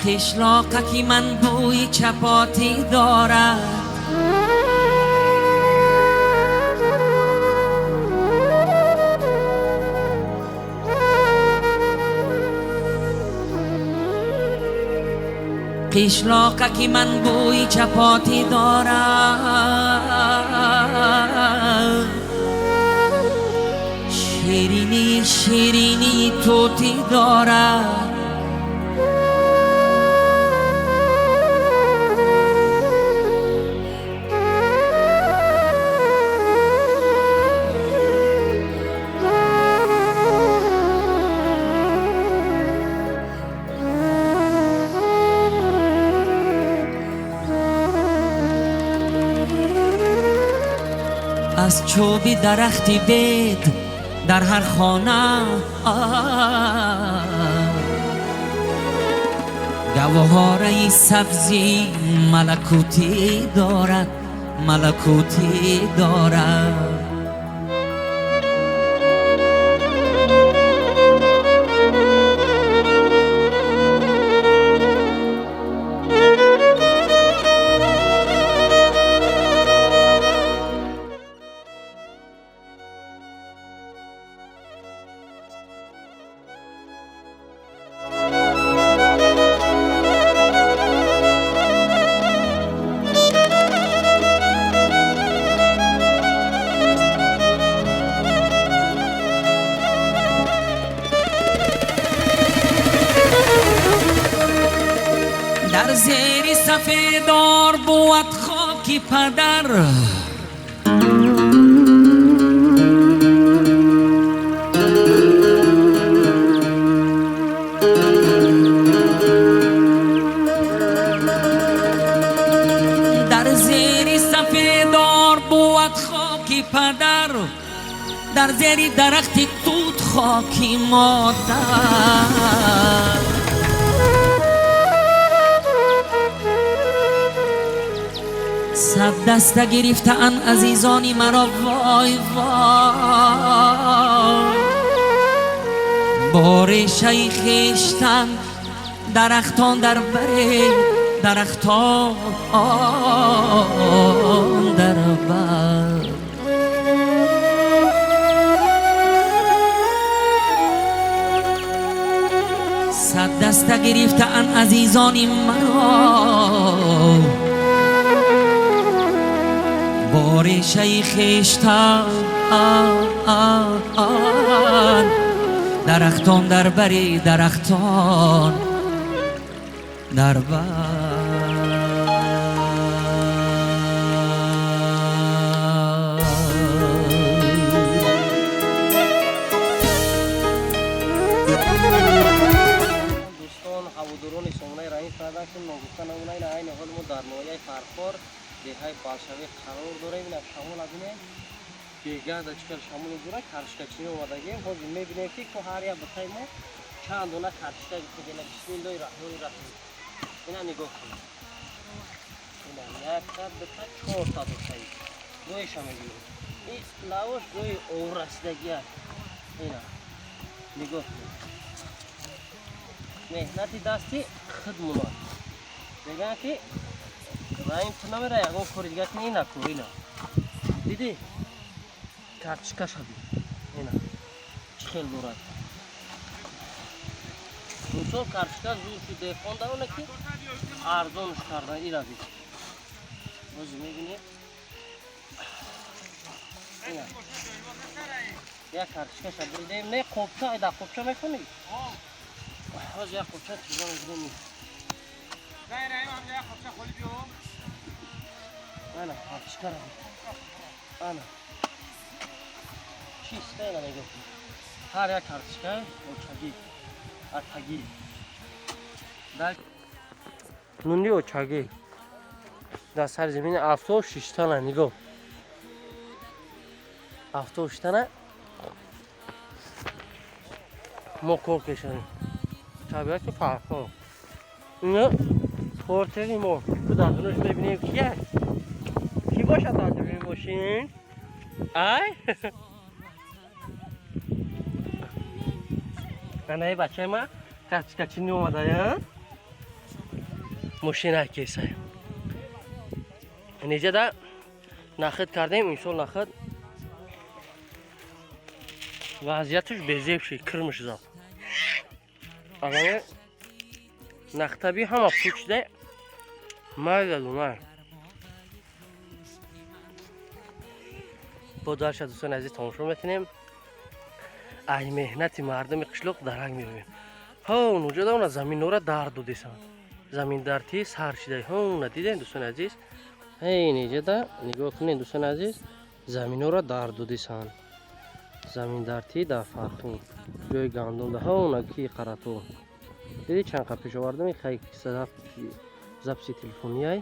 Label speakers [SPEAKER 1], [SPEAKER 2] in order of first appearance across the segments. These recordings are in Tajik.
[SPEAKER 1] Қишлоқаки ман бӯи чапотӣ дорад. Қишлоқаки ман бӯи чапотӣ дорад. Ширинии ширинии тӯтӣ дорад. Аз чӯби дарахти бед дар ҳар хона гавҳораи сабзи малакутӣ дорад, малакутӣ дорад. Дар зери сафедор буд хоки падар. Дар зери сафедор буд хоки падар. Дар зери дарахти тут хоки модар. Сад даста гирифтаанд азизони маро, вой вой. Бо решаи хештан дарахтон дар баре, дарахтон дар бар. Сад даста гирифтаанд азизони маро, бо решаи хештан дарахтон дар бари, дарахтон дар бар.
[SPEAKER 2] Дӯстон, ҳаводорони сомонаи Раҳим Продакшн, ногуфта намонад, ина айни ҳол мо дар ноҳияи Фархор, деҳаи Балшавӣ қарор дорем. Ина шамола бинем, бегада чӣ хел шамоли зура, картошкачинӣ омадагем. Ҳозир мебинем, ки ко ҳар як бутаи мо чанд дона картошка гирифтагем. Бисмиллоҳи раҳмони раҳим. Ина нигоҳ кунед, ина якта, дута, чорта бутаи ҷоиша мебинем. И лавош ҷои оврасидагия. Ина нигоҳ кунед, меҳнати дасти худмонад. Мегӯянд, ки Раҳим, ту намера ягон кори дига кунӣ, ина кор. Ина дидӣ, картошкаша бин, ина чӣ хел дорад. Мисол, картошка зур шуд, деҳқон дароне, ки арзонш кардан. Ира бин, бози мебинем, ина як картошкаша буридем. Не, қопча, дар қопча мекунӣ. Ҳозир як қопча чиза мегирем. Ана картошкара бин, ана чиста. Ина нигоҳ кун, ҳар як картошка очагӣ, атагӣ, нуни очагӣ дар сари замини афтоб шиштана. Нигоҳ, афтоб шиштана. Мо кор кешанем, табиати Фархор. Ина портери мо ку дар дунаш мебинем, кия ки бошад дар дуруни мошин. Ай, анаи бачаи ма картошкачинӣ омадая. Мошина кесай. Инҷа нахид кардем, имсол нахид вазъияташ безеб шид, кирмиш зад. Агар нахтаби ҳама пучда майдадуна. Бо дарша дӯстони азиз тамошо мекунем. Ай меҳнати мардуми қишлоқ дарак меёбем. Ҳо, унҷода уна заминора дар додесанд. Заминдартӣ сар шида. Ҳо, уна дидем дӯстони азиз. Ҳей, инҷода нигоҳ кунед дӯстони азиз, заминора дар додесанд. Заминдартӣ дар Фархун. Ҷои гандум да. Ҳо, уна ки қарату. Диди чанд қа пеш овардам, хай записи телефонияй.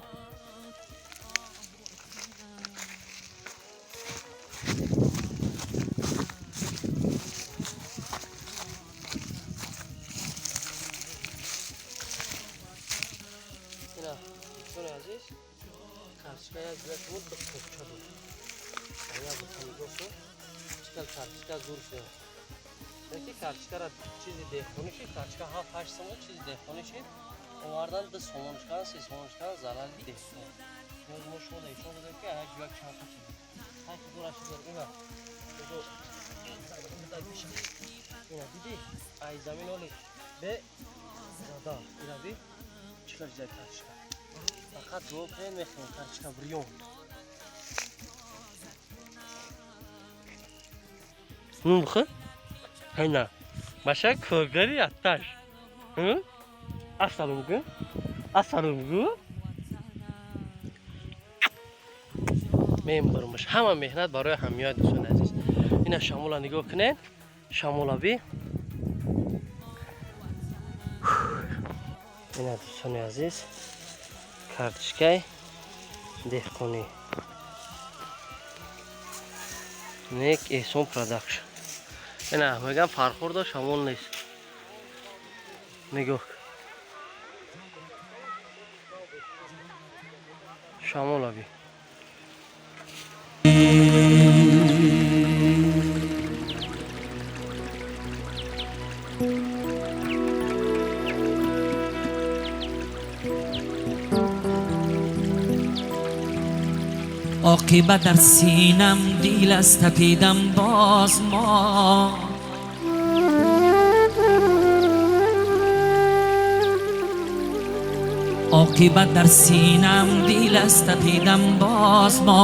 [SPEAKER 2] Ина, дӯстони азиз, картишка як ҷоя шумо ду қопча буд. Як бута нигоҳ кун, чӣ хел картишка зур шуда. Яки картишкара чизи деҳқонӣ шид, картишка 7-8 сомон чизи деҳқонӣ шид, овардан 2 сомон шикан, 3 сомон шикан, зарари деҳқон. Ниёз мо шумо да ишон додем, ки як ҷоя чанд қа чиз. Ҳай ки дура шид, ина. Ина дидӣ? Ай замин оли бе зада. Ина би чӣ хел чизай картишка. Фақат дуо кунед, мехӯрем картишка бирён. Нун бихӯр? Ҳайна. Маша коргари атташ. Ассалом гӯ. Ассалом гӯ. Мембурмаш. Ҳама меҳнат барои ҳамёя дӯстони азиз. Ина шамола нигоҳ кунед. Шамола би. Ина дӯстони азиз, картишкаи деҳқонӣ. Нек Эҳсон Продакшн. Ина мегам Фархор да шамол нест. Нигоҳ. Шамол аби.
[SPEAKER 1] Оқибат дар синам дил аз тапидам боз мо. Оқибат дар синам дил аз тапидам боз мо.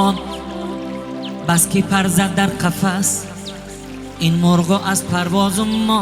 [SPEAKER 1] Бас ки пар зад дар қафас ин мурғу аз парвозу мо.